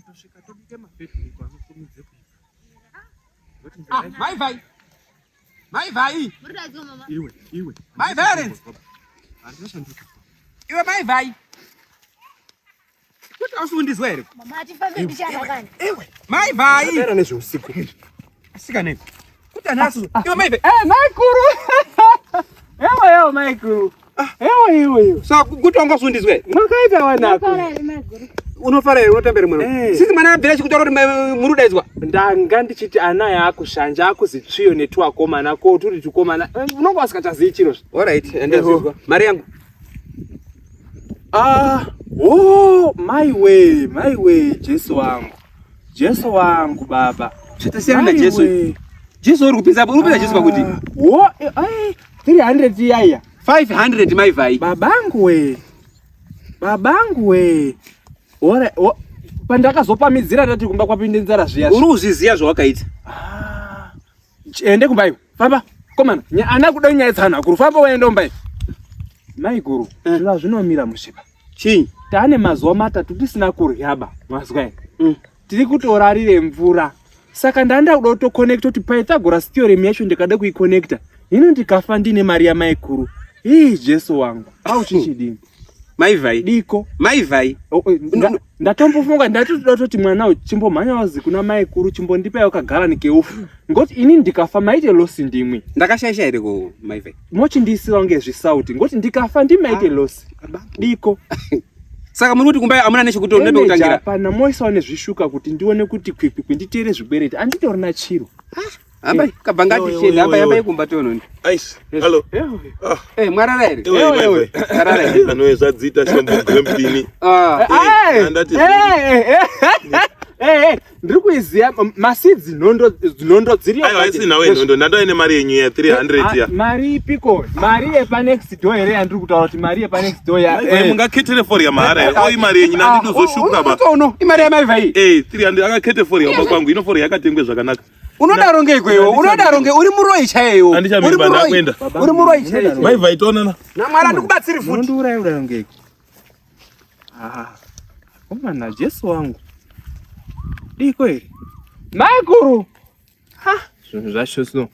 Tikatosvika tobike mafetiko anokurumidze kuibva. Ah, mai vai. Mai vai. Iwe, iwe. Mai Violence. Iwe mai vai. Kuti ausundizwa here? Mama atifambe ndichana kani. Iwe, mai vai. Era nezveusiku. Asikane. Kuti anasu. Iwe mai vai. Eh, mai kuru. Ewe ewe mai kuru. Ewe ewe ewe. Saka kuti wanga usundizwa here? Mwakaita wanako. Unofara here unotambira mwana? Eh. Sisi mwana abvira chikutaura kuti muri kudaidzwa. Ndanga ndichiti ana yaakushanja akuzitsviyo netuakomana ko turi tukomana. Eh, Unonga usingachazii chiro. All right, ndazvizwa. Mari yangu. Ah, oh, my way, my way, Jesu wangu. Jesu wangu baba. Tasiyana na My Jesu. way. Jesu uri kupinza uri kupinza Jesu pakuti Ah, wo, eh, eh, 300 iyaiya. 500 mai vai. Babangu we. Babangu we. Ora, o, pandakazopamidzira tati kumba kwapinde nzara zviya. Uri kuzviziya zvawakaita. Ah, ende kumba iwe. Famba. Komana, ana kuda nyaya dzanhu akuru. Famba uende kumba iwe. Mai guru, zviro zvinomira mushipa. Chii? Taane mazuva matatu tisina kuryaba, mazwa ere. Tiri kutorarire mvura. Saka ndanda kuda kutokonekta kuti Pythagoras theorem yacho ndikada kuikonekta. Hino ndikafa ndine mari yamaikuru. Ii Jesu wangu. Au chichidini? Mai vai. Diko. Mai vai. Oh, oh, Ndatombofunga ndatotoda kutoti mwana uyu chimbomhanya wazi kuna maikuru chimbondipa yakagarani keufu. Ngoti ini ndikafa maite losi ndimwi. Ndakashaisha here ko mai vai? Mochindiisira kunge zvisauti. Ngoti ndikafa ndimaite losi. Diko. Saka muri kuti kumba amuna nechekuti Energy nekutangira. hapana moisawo nezvishuka kuti ndione kuti kwikwikwi nditere zvikwereti anditorina chiro. Hambai kabva ngatichende hambai hambai kumba tiononi. Aish, hello. Ah, Eh mwarara here? iwe, Ewe, iwe. Mwarara here? Anoe zvadziita shombo grempini. Ah. Eh, andati eh, eh, eh, eh, ndiri kuiziya masidzi nhondo nhondo dziriyo Aiwa, isina we nhondo, ndandova ine mari yenyu ya 300 ya. Ah, mari ipiko mari yepanext door here yandiri kutaura kuti mari yepanext door ya Aiwa, mungaketere forya mahara here? Oi mari yenyu nanditozoshuka ba. Uno imari yamai vai. Eh, 300 akakete forya kumba kwangu, ino forya yakatengwe zvakanaka. Unodaro ngeiko iwe? Unodaro nge uri muroyi chaiye. Andichamiri Uri ba, muroyi. ndakuenda. Uri muroyi chaiye. Mai vai tonana. Namwari andikubatsiri futi. Unondiuraya uraya ngeiko Ah, komana Jesu wangu diko here maikuru ha zvinhu zvacho so.